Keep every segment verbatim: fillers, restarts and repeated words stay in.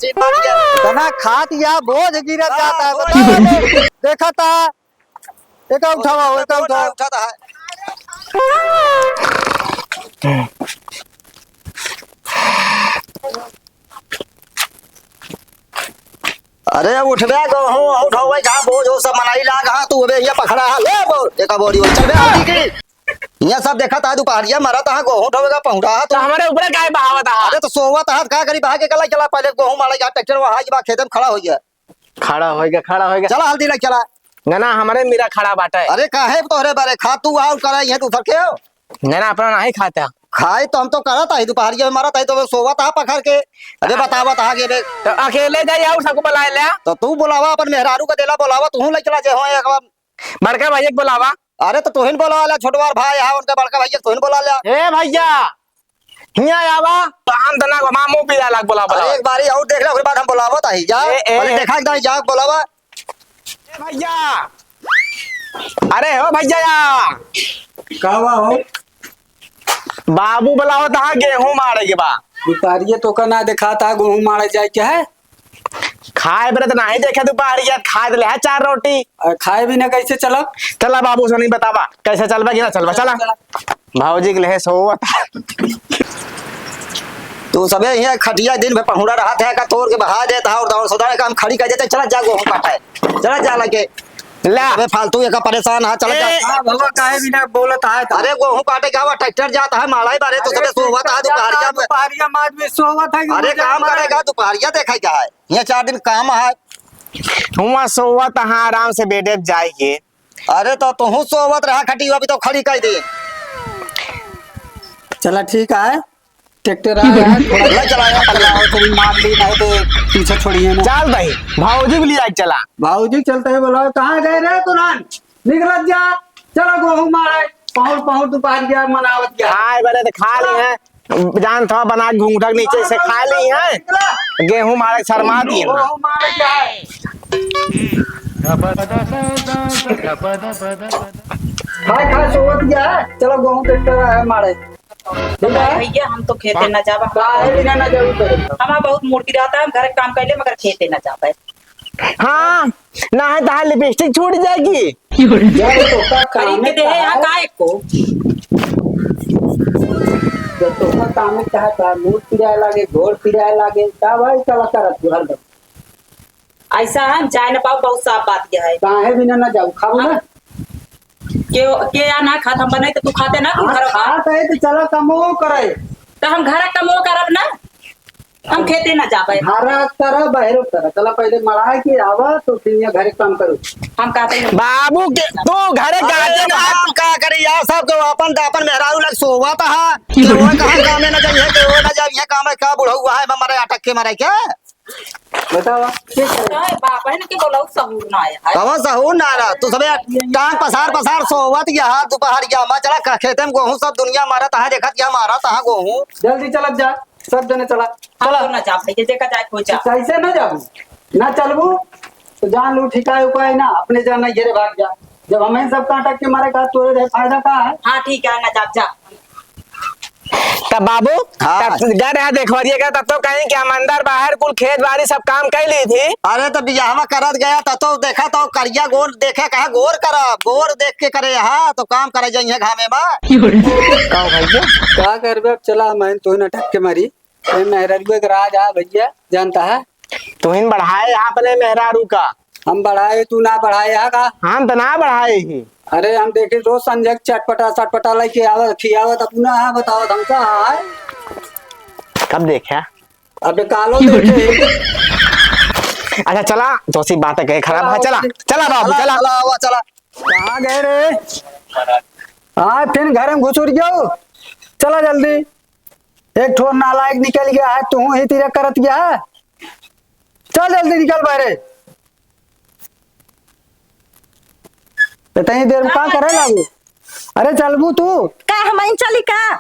इतना खात या बोझ गिरत हाँ, जाता है, बोझ। बताओ। देखा था, एका उठावा हो, एका उठावा। उठाता है। अरे उठबे, गेहूं उठवे, जहाँ बोझ हो सब मनाई लाग, हाँ, तू अबे ये पकड़ा है, ले बोझ, एका बोरी हो, चल बे, आदि की। ये सब देखा था, दुपहरिया मरा था, गेहूं उठवेगा, पहुंचा है तू। तो हमारे ऊपर काहे बहावत है? अरे तो सोवत है, का करी, बहा के कलाई चला, पहले गेहूं मारा, यहाँ ट्रैक्टर वहाँ बा, खेते में खड़ा हो गया। खड़ा होइगा, खड़ा होइगा। चला, हल्दी लग चला। ना, ना, हमरे मेरा खड़ा बाटे। अरे, काहे तोहरे बारे खा, तू आओ, करा, ये तू उधर के हो। ना, ना, अपना नहीं खाता। खाए तो हम तो करत आई, दुपहरिया में मरत आई, तो सोवत आ पकड़ के। अबे, बतावत आ गे बे। तो अकेले जाई, और सबको बुलाए ले। तो तू बुलावा, अपन मेहरारू का देला बुलावा, तू ले चला, जे हो एक बार। बड़का भैया के बुलावा। अरे, तो तोहिन बुला ला, छोटवार भाई है, उनका बड़का भैया तोहिन बुला ला। ए भैया, हियाँ आवा, तो हम तना घुमा मुंह पिरा लाग बोला, बोला। अरे, एक बारी और देख ले, ओकरे बाद हम बुलावत आई। जा, ए, ए, अरे, ए। देखा एक दाई, जा, बुलावा। ए, भैया। अरे, हो भैया या। का हुआ हो? बाबू बुलावत हा, गेहूं मारे के बा। दुपहरिया तो का ना देखा था, गेहूं मारे जाए के है? खाए बरे तो नाही देखे दुपहरिया, खाए तो ले है चार रोटी। अरे, खाए बिना कैसे चलब? चला बाबू से नहीं बतावा, कैसे चलबा कि ना चलबा, चला। चला। भौजी के लेहे सोवत। तू सबे हियाँ खटिया दिन भर पहुड़ा रहत है, का तोड़ के बहा देत है और दौड़ सौदा का हम खड़ी कर देते, चला जा गेहूं काटे, चला जा लगे। ला। अबे फालतू एका परेशान है, चला जा। ए। हाँ, भवा काहे बिना बोलत है तो? अरे गेहूं काटे का हुआ, ट्रैक्टर जात है, मालाई बारे, तू अरे सबे सोवत है, ट्रैक्टर जात है, दुपहरिया में। दुपहरिया में आदमी सोवत है, अरे मुझे काम हमारे करेगा, दुपहरिया देखा जाए, यहाँ चार दिन काम है। हुआ सोवत है, आराम से बेडे जाए के। अरे तो तुहू सोवत रहा खटिया, अभी तो खड़ी कर दे। चला ठीक है, ट्रैक्टर आ रहा है, थोड़ा ले चलाया, पकड़ा हो, थोड़ी मार ली, नहीं तो पीछे छोड़िए ना। चल भाई, भौजी के लिए चला। भौजी चलते हैं, बोला, "कहाँ गए रे तुरंत? निकलत जा, चलो गेहूं मारे, पहुर, पहुर दोपहरिया मनावत गया।" खाए बरे तो खा ले हैं, जान था बना के घूंघट के नीचे से खा ली है, गेहूं मारे शर्मा दिए ना। गेहूं मारे क्या है? खाए, खाए सोवत गया है, चलो गेहूं ट्रैक्टर है मारे। ठीक है? भैया, हम तो खेते ना जाब। काहे बिना ना जाबू करे? हमार बहुत मूड पिरात है, हम घर के काम कर ले, मगर खेते ना जाब। हाँ, ना है तो लिपस्टिक छूट जाएगी। जब तोका खरीद कामे के दे है यहाँ का है? का एको? जब तोका कामे का है, का मूड पिराए लागे, गोड़ पिराए लागे, का भाई चला करत तू हरदम? ऐसा है, हम जाए ना पाओ, बहुत साफ बात यह है। काहे बिना ना जाऊ, खाबू ना? हाँ। के, के या ना खात, हम बनाई तो तू खाते ना, तू हाँ, घर का। खात है तो चला कमो करे। तो हम घर कमो करब ना, हम खेते ना जाबे। घर करा, बाहरो करा, चला पहले मड़ाए के आवा, तो फिर यहाँ घरे काम करू। हम कहते हैं बाबू के, तू घरे अरे गाजे ना। बाप का करी यार, सब के अपन, अपन मेहरारू लग सोवत हा। के वो कहाँ कामे ना जाइए, के वो ना जाइए, काम है का बुढ़ऊ है, मरे अटक के मरे क्या? बतावा, के करे? अरे बाप, है ना कि बोला, सहूर ना आया है। कवन सहूर ना रहा? तू सबे टांग पसार पसार सोवत, यहाँ दुपहरिया में चला क-, खेते में गेहूं सब दुनिया मारत है, देखत यहाँ मारत है गेहूं। जल्दी चलत जा, सब जने चला। हम चला। तो ना जा भैया, देखा जाए कोई जा। तो कैसे ना जाबू? ना चलबू, तो जान लू ठिकाए उपाय ना, अपने जान नहीं घेरे भाग जा। जब हमें सब कांटा के मारे का, तोरे रहे फायदा का है? हाँ ठीक है, ना जा, जा। तब बाबू, हाँ। तब गए रहा देखवरिया का, तब तो कहीं कि हम अंदर बाहर कुल खेत बाड़ी सब काम कर ली थी। अरे, तब बियाहवा करत गया, तब तो देखा तो करिया गोर देखे, कहा गोर करा, गोर देख के करे, हाँ, तो काम करे जाइए घामे में। का भैया? का करबे, अब चला, मैं तो ना टक के मारी। ए, मेहररुआ के राज आ भैया, जानता है? तुहिन बढ़ाए हा अपने मेहरारू का। हम बढ़ाए, तू ना बढ़ाए हा का? हम तो ना बढ़ाए ही। अरे, हम देखे रोज संजय के चटपटा, चटपटा लेके आवत, खियावत, अपना हा बतावत, हमका हा है। कब देखे? अबे, कालो देखे। अच्छा, चला, तो सी बात है, कहे खराब है, चला, चला। चला बाबू, चला, चला। चला, आवा, चला। कहाँ गए रे? हाँ, फिर घर में घुसुर गयो। चला जल्दी। एक ठो नालायक निकल गया है, तू ही तिरक करत गया है। चल जल्दी निकल बाहरे। इतनी देर में का करे लागू? अरे चलबू तू? का हम ही चली का?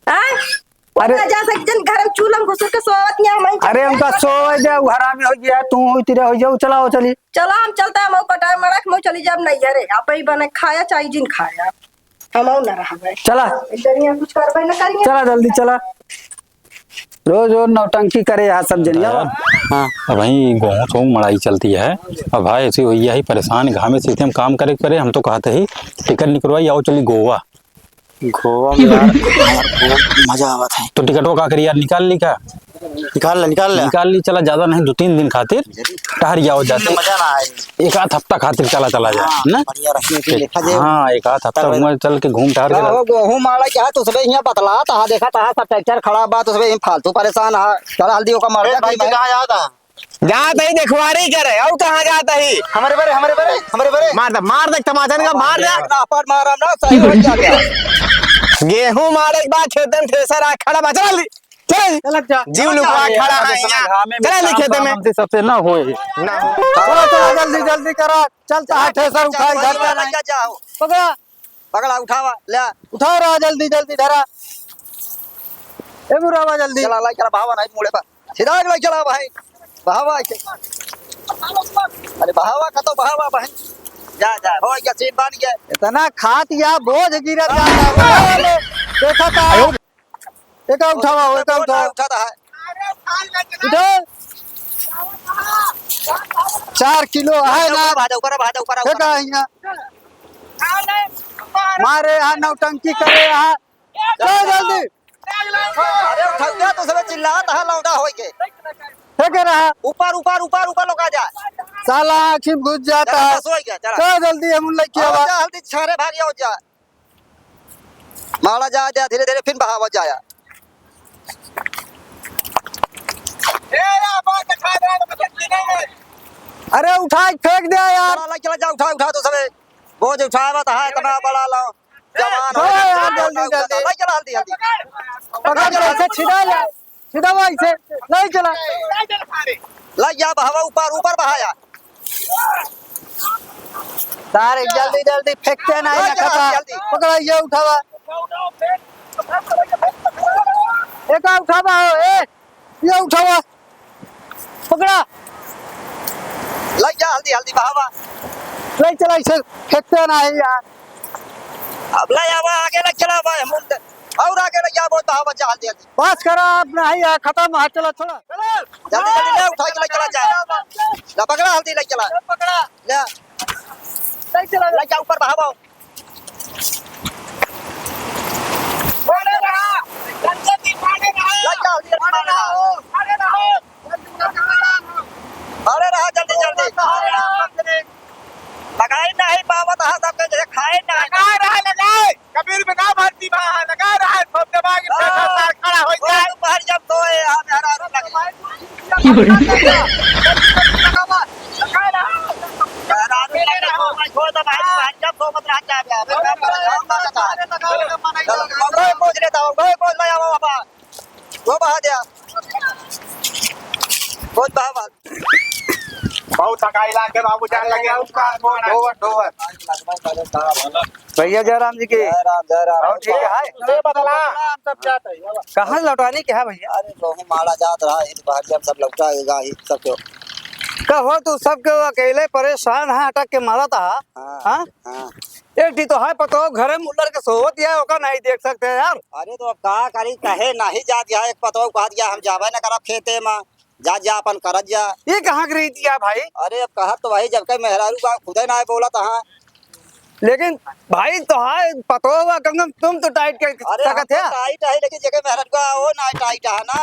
आय? अरे। जा सक जन घर में चूल्हा में घुसुर के सोवत नहीं हम ही चली अरे का? उनका सोवे दे, उ हरामी हो गया, तू हुई तिरे हो जाओ, चलाओ चली। चला हम चलता है, मऊ कटार मड़क, मऊ चली जाब नहीं घरे, आप ही बने खाया चाहे जिन खाया। हम ना रहबे। चला। इधर यहाँ कुछ करबे ना करिए। चला जल्दी चला। रोज रोज नौटंकी करे यहाँ सब जनिया। हाँ। अब वही गोहूँ सोहूँ मड़ाई चलती है। अब भाई ऐसी हुई यही परेशान घामे से हम काम करे करे, हम तो कहते ही टिकट निकलवाई, आओ चली गोवा। गोवा में यार, हमार गोवा में मजा आवत है। तो टिकटवा का करी यार, निकाल ली का? निकाल ले, निकाल ले। निकाल ली, चला, ज्यादा नहीं, दो तीन दिन खातिर टहर जाओ जाते। मजा ना आए। एक आध हफ्ता खातिर चला, चला जाए, हाँ, ना? बढ़िया रखने के लिए, एक, खा जाए। हाँ, एक आध हफ्ता तब घूमे, चल के घूम टहर के का ला। हो, गोहूँ माड़ा क्या है, तो सबे यहाँ बतलात हा, देखा था, सब ट्रैक्टर खड़ा बा, तो सबे यहाँ फालतू परेशान हा। चला हल्दी ओका मार ए, दे, भाई, भाई। कहाँ जाता? जात ही देखवारी करे, और कहाँ जात ही? हमरे बरे, हमरे बरे, हमरे बरे। मार दे, मार दे, तमाचन का, मार दे। ना, पर मारम ना, सही हो जाता। गेहूं मारे के बाद खेतन थ्रेसर आ खड़ा बा, चल, चल। चल जा। जीव लुकवा अरे, खड़ा अरे, है यहाँ। घामे में चल, काम खेते में। हमसे सबसे ना होए। ना हो। चला, चला, जल्दी, जल्दी करा। चलता है, थ्रेसर उठाए, घर का नहीं। जा, जाओ। पकड़ा। पकड़ा, उठावा, ले। उठाओ रहा, जल्दी, जल्दी धरा। ए बुढ़ावा, जल्दी। चला, लाई, चला, भावा, नहीं, मुड़े बा। सीधा एक लाई चला भाई, बहावा के। अरे बहावा का तो बहावा भाई। जा, जा, हो गया, सीट बन गया। इतना खात या बोझ गिरत जाता है। देखा था। एका उठावा, एका उठावा। उठाता है। उठो। चार किलो है ना? ऊपर आ जा, ऊपर आ जा, ऊपर आ जा, ऊपर आ जा। एका हिया। मारे यहाँ नौटंकी करे यहाँ। चल जल्दी। अरे उठा, उठा, तो सबे चिल्लात है लौंडा होई के। हे के रहा? ऊपर, ऊपर, ऊपर, ऊपर लोग आ जा। साला आँखी में घुस जाता चला, है। बस होई गया, चला। चल जल्दी, हम उन लइके आओ आवा। जा, हल्दी छारे भारी हो जा। मारा जा, जा, धीरे, धीरे, फिर बहावा जाया। अरे उठा के फेंक दे यार। चला, चला, चला, उठा, उठा तो सबे। बोझ उठावा तो है, इतना बड़ा लो। जवान हो अरे यार, जल्दी, जल्दी। लाई चला, हल्दी, हल्दी। पकड़ के ऐसे छिदा ले, छिदा वो ऐसे, लाई चला। लाई जा, बहावा ऊपर, ऊपर बहाया। सारे जल्दी, जल्दी फेंकते नहीं लाई चला, रखता। हल्दी, हल्दी। पकड़ा, ये उठावा। एक और उठावा हो, ए। ये उठावा, पकड़ा। लाई जा, हल्दी, हल्दी, बहावा। लाई चला, इसे फेंकते ना है यार। अब लाई आवा, आगे लाई चला भाई, हम उनके, और आगे लाई जा, बहुत बहावा जा, हल्दी, हल्दी। बस करा, अब नहीं यार, खत्म है, चला, छोड़ा। जल्दी, जल्दी ले, उठा के लाई चला जा। ला पकड़ा, हल्दी लाई चला। पकड़ा। ले। लाई चला। लाई जा, ऊपर बहावा। अरे रहा, जल्दी, जल्दी। लगाई नहीं पावत है, सबके जैसे खाए नहीं। लगाए रहा, लगाए। कबीर में ना भर्ती बा, लगाए रहा, सब दबा के हाँ। खड़ा हो जाए। दोपहर जब सोए, हाँ, मेहरारू लगे। बहुत थकाई लाग के बाबू जान लगे, उसका ढोवर, ढोवर। भैया जयराम जी की। जय राम, जय राम। और ठीक है? ये बदला। कहाँ लौटाने के है भैया? अरे, लोग मारा जात रहा, इन बहरिया में सब लौटा गया, इन सब क्यों? कहो तू सब क्यों अकेले परेशान है, अटक के मारा था? हाँ, हाँ? हाँ। एक ठी तो है पतो, घरे में उलर के सोवत या, ओका नहीं देख सकते यार। अरे, तो अब का करी, कहे नहीं जात या, एक पतो कह दिया, हम जावे न करब खेते में। जा, जा, अपन करत जा। ये कहाँ के रही थी यार भाई? अरे, अब कहत तो वही, जबकि मेहरारू बा, खुदे ना बोलत हाँ। लेकिन भाई, तोहार पतोह बा, कम से कम तुम तो टाइट कर अरे, हम सकत तो है। टाइट है, लेकिन जेके मेहरारू बा, वो ना टाइट है ना।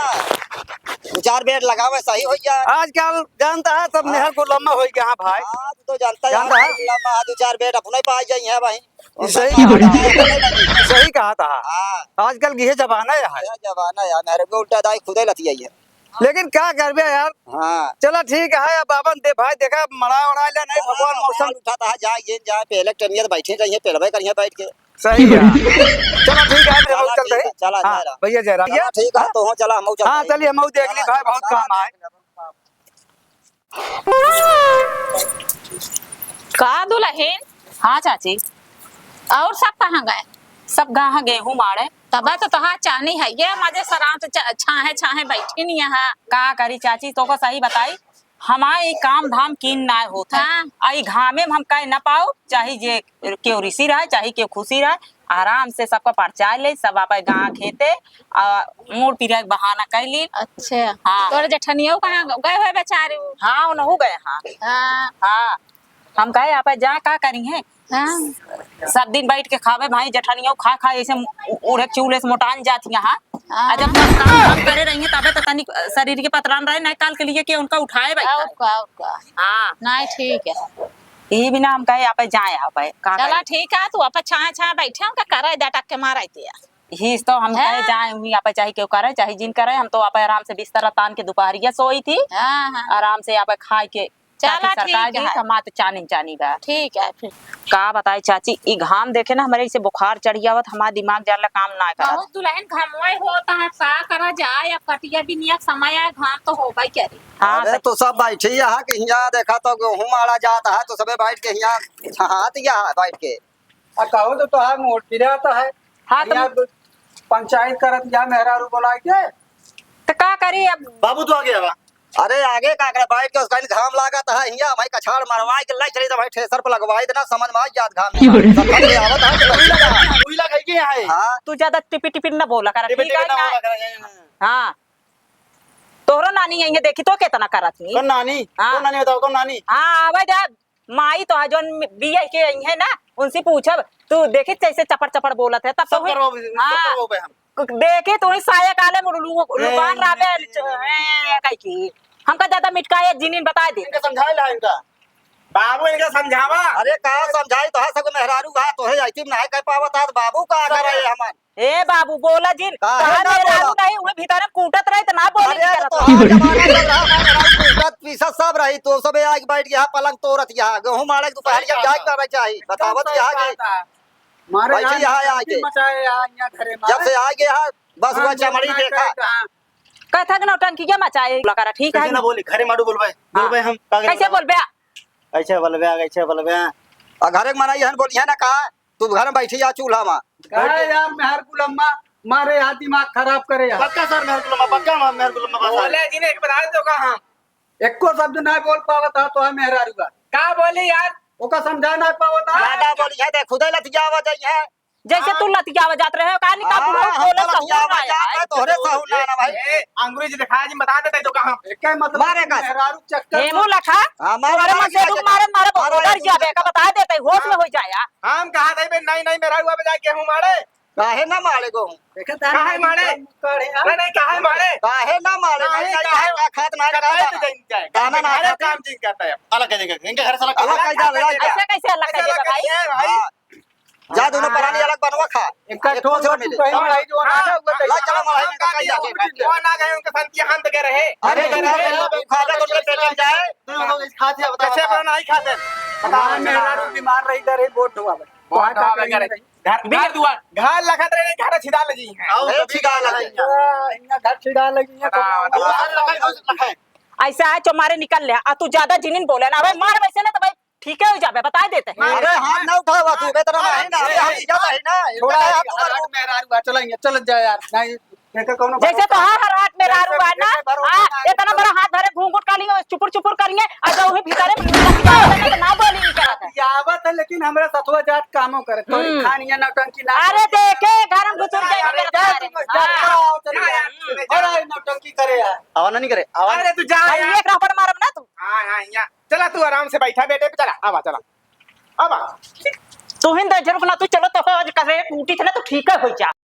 दो चार बेड लगावे, सही हो जाए। आजकल जानता है, सब हाँ। मेहर को लम्बा हो गया, हाँ भाई। हाँ, तू तो जानता है, जानता है। लम्बा दो चार बेड अपने पास जाई है भाई। सही, सही कहा था। हाँ। आजकल की ये जमाना है। ये जमाना है, मेहरारू उल्टा दाई खुदे लतियाई है। लेकिन का करबे यार? हाँ। चला ठीक है, अब आपन दे भाई, देखा मड़ा उड़ा ले नहीं, हाँ, भगवान मौसम। उठाता है, जाए, ये जाए, पहले टनिया तो बैठे रहिए, पेलवे करिए बैठ के। सही है। चला ठीक है, हम चला चलते ठीक है, हैं। चला, हाँ, जा रहा। भैया जय राम। चला ठीक है, हाँ? तो हो, चला, हम चलते हाँ, हैं। चलिए, हम देख ली चला, भाई, बहुत चला, काम आए। चला। का दुलहिन? हाँ चाची, और सब कहाँ गए? सब गाँह गेहूं माड़े। तबे तो तोहार चानी है ये मजे सरांत च-, छाहे छाहे बैठी नहीं है। का करी चाची, तोको सही बताई, हमार ई काम धाम कीन नाय होत है। हाँ। आ ई घामे में हम कह न पाओ, चाहे जे केहू रिसी रहे, चाहे केहू खुशी रहे, आराम से सबका परचाय ले, सब आपे गाँव खेते, आ, मूड़ पिराए के बहाना कइ ली। अच्छा। हाँ। तोरे जेठनियो कहाँ गए हुए बेचारे? हाँ, उनहु गए, हाँ। हाँ। हाँ। हम कहे, "आपे जा, का करी हैं?" हाँ। सब दिन बैठ के खावे भाई, जेठनियो खा खा ऐसे उ-, उड़े चूल्हे से मोटान जात यहाँ। हाँ। आ जब काम, काम करे रही है, तबे तो तनी शरीर के पतरान रहे, नहीं काल के लिए के उनका उठाए बैठा। और का, और का। हाँ। नहीं, ठीक है। यही बिना हम कहे, "आपे जाए, आपे का चला, करी?" ठीक है, तू आपे छाए छाए बैठे, उनका करे दे, टक्के मारे दिया। यही तो हम कहे, हाँ। जाए, वही आपे चाहे केहू करे, चाहे जिन करे, हम तो आपे आराम से बिस्तर तान के दोपहरिया सोई थी। हाँ, हाँ। आराम से आपे खाए के चला, चाची सरकार ठीक जी, है। हमार तो चानिन चानी बा। ठीक है फिर। का बताई चाची, ई घाम देखे ना, हमरे इसे बुखार चढ़ आवत, हमार दिमाग जाला काम ना करत। बहुत दुल्हन घमवे होता है, का करा जाए, अब कटिया बिनिया के समय है, घाम तो होबे करी। हाँ, अरे सच। तो सब बैठी यहाँ के हियाँ देखा तो गेहूं माड़ा जात है, तो सबे बैठ के हियाँ छहात यहाँ बैठ के। आ कहो तो तोहार मूड़ पिरात है। हाँ, तो हियाँ पंचायत करत हियाँ मेहरारू बोलाइ के। तो का करी अब? बाबू तो आगे हवा। अरे आगे का करे, बैठ के उसका घाम लागत है, हियाँ भाई कछाड़ मरवाए के लाई चली तो भाई ठेसर पर लगवाए देना, समझ में आ जात घाम में। सब खा के आवत है तो वही लगा, वही लगा है कि यहाँ है? हाँ। तू ज्यादा टिपी टिपी न बोला कर, टिपी ठीक टिपी है ना ना? बोला कर, हाँ। हाँ। तोहरो नानी यहीं है, देखी तो केतना करत ही। कौन नानी? हाँ। कौन नानी बताओ, कौन नानी? हाँ, आवे जा। माई तो है, जौन बिया के आई है ना, उनसे पूछब। तू देखी कैसे चपड़ चपड़ बोलत है, तब सब तो करवाओ, सब हाँ। करवाओ बे हम। देखी तू ही साया काले मुड़ लू, ए, लुबान राबे, ए, ए, कही की। हमका ज्यादा मिटकाए जिनिन बताए दे। इनका समझाए ला इनका। बाबू इनका समझावा। अरे का समझाई, तोहार सबके मेहरारू बा, तोहे आइती ना है, कह पावत आज बाबू का करे हमन। ए बाबू, बोला जिन, काहे तोहार ना मेहरारू बोला? नहीं, उहे भीतर में कूटत रही, त ना बोली अरे, करत तो रहो। तोहार जमाना चल रहा, हमार मेहरारू कूटत पीसत सब रही, तो सबे आके बैठ गया, पलंग तोड़त यहाँ, गेहूं मारे के दोपहर सही के बात जाए है। करे चाही, एकदम बतावत सही यहाँ बात के। है। मारे बैठी यहाँ यहाँ नौटंकी आके। मचाए यहाँ, यहाँ घरे जब मारे। से आके यहाँ, बस हाँ, वह चमड़ी नौटंकी देखा। करता। कथक नौटंकी के मचाए, बोला करा, ठीक है कैसे ना? ना बोली, घरे मारू बोलबे, हाँ। बोलबे हम, का कैसे बोलबे? कैसे बोलबे, कैसे बोलबे? आ घरे के मनई हन बोली है ना का? तू घर में बैठी या चूल्हा में? काहे यार मेहर गुलम्मा, मारे यार दिमाग खराब करे यार। पक्का सर मेहर गुलम्मा, पक्का मेहर गुलम्मा बस। बोले जी ने एक बता दो का हम। एको शब्द ना बोल पावत हा तो है मेहरारू का। का बोली यार? ओका समझा ना पावत हा। ज्यादा बोली है, देख खुदे लतियावा जाई है। जैसे हाँ। तू लतियावा जात रहे हो, का निकाल हाँ, बुढ़ऊ हम बोले तो सहूर लतियावा ना जात आए। है, तोहरे सहूर ना, ना भाई। ए, अंग्रेज दिखा जी बता देते तो का हम। एके मतलब मारे का। मेहरारू चक्कर हेमू में लखा, हाँ, मारे तोहरे मारे मन से का तू जगह। मारे, मारे मारे बहुत डर का जाबे, जगह। का बता देते, होश में हाँ। हो जाया। हम कहा थे बे, नहीं, नहीं, मेहरारू अब जाके गेहूं मारे। काहे ना मारे गेहूं? देखे तारे काहे मारे? मुक्का रे, हाँ? नहीं, नहीं, काहे मारे? काहे ना मारे? काहे, नहीं, नहीं, काहे? का खात ना कटाए खात तो ना। जाइन जाए। दाना ना अरे खात। काम जिन करता है। अलग कर देंगे। इनके घर से अलग अलग कर कर देंगे। डाल, अलग कर ऐसे कैसे अलग कर देगा भाई? भाई? हाँ। जा दोनों हाँ। परानी अलग बनवा खा। इनका एक ठोस दूसरा तू मिले। कहीं भाई जो ना हाँ। ना हुआ ला चलो मारा हम इनका का कहीं दिया? जाके बैठ के। कौन आ गए उनके साथ की हाथ के रहे? अरे अरे तो ना अरे ना खा जा तो ले जाए। तू लोग इस खाते बता, कैसे बता। बना नहीं खाते? हमारे मेहरारू बीमार रही, डरे, बोट हुआ भाई। बहुत वहाँ का डर लगे करेंगे? रही। घर, घर दुआर, घर लखत रहे, घर छिदा लगी है। आओ, अरे, तो छिदा लगी है। आ, इनका घर छिदा लगी है, तो बताओ, बताओ। ऐसा है, चो मारे निकल ले, आ तू ज्यादा जिनिन बोले ना, अबे मार वैसे ना तो भाई ठीक है हो जाबे, बता देते हैं। अरे, हाथ ना उठावा तू, इतना नहीं ना, अरे, हम इज्जत है ना, थोड़ा इतना है, हाथ उठा हराट लो। मेहरारू बा, चलेंगे, चल जा यार, नहीं, देखो कौनो जैसे भरोसा तो हाँ, हराट मेहरारू बा ना, देखो भरोसा हाँ, नहीं। इतना बड़ा हाथ धरे, घूंघट का लिए, चुपुर चुपुर करिए, आ जाओ ही भीतरे में, ना बोली नहीं करत है। ये आवत है, लेकिन हमरा सथुआ जात कामों करे, तोरी हम्म। खानिया नौटंकी ना अरे करे। देखे, घर में घुसुर जाए, अरे मेरे जा सारे। तू, जा, हाँ। जा, चल जा। हाँ। अरे नौटंकी करे यार। आवा ना नहीं करे, आवा अरे ना। तू जा भाई, यार। एक रपट मारब ना तू। हाँ, हाँ, यहाँ। चला तू आराम से बैठा बेटे पे, चला, आवा, चला। आवा। तू ही दे झरुक ना, तू चलो तो आज करे टूटी थे ना, तू ठीक है हो जा।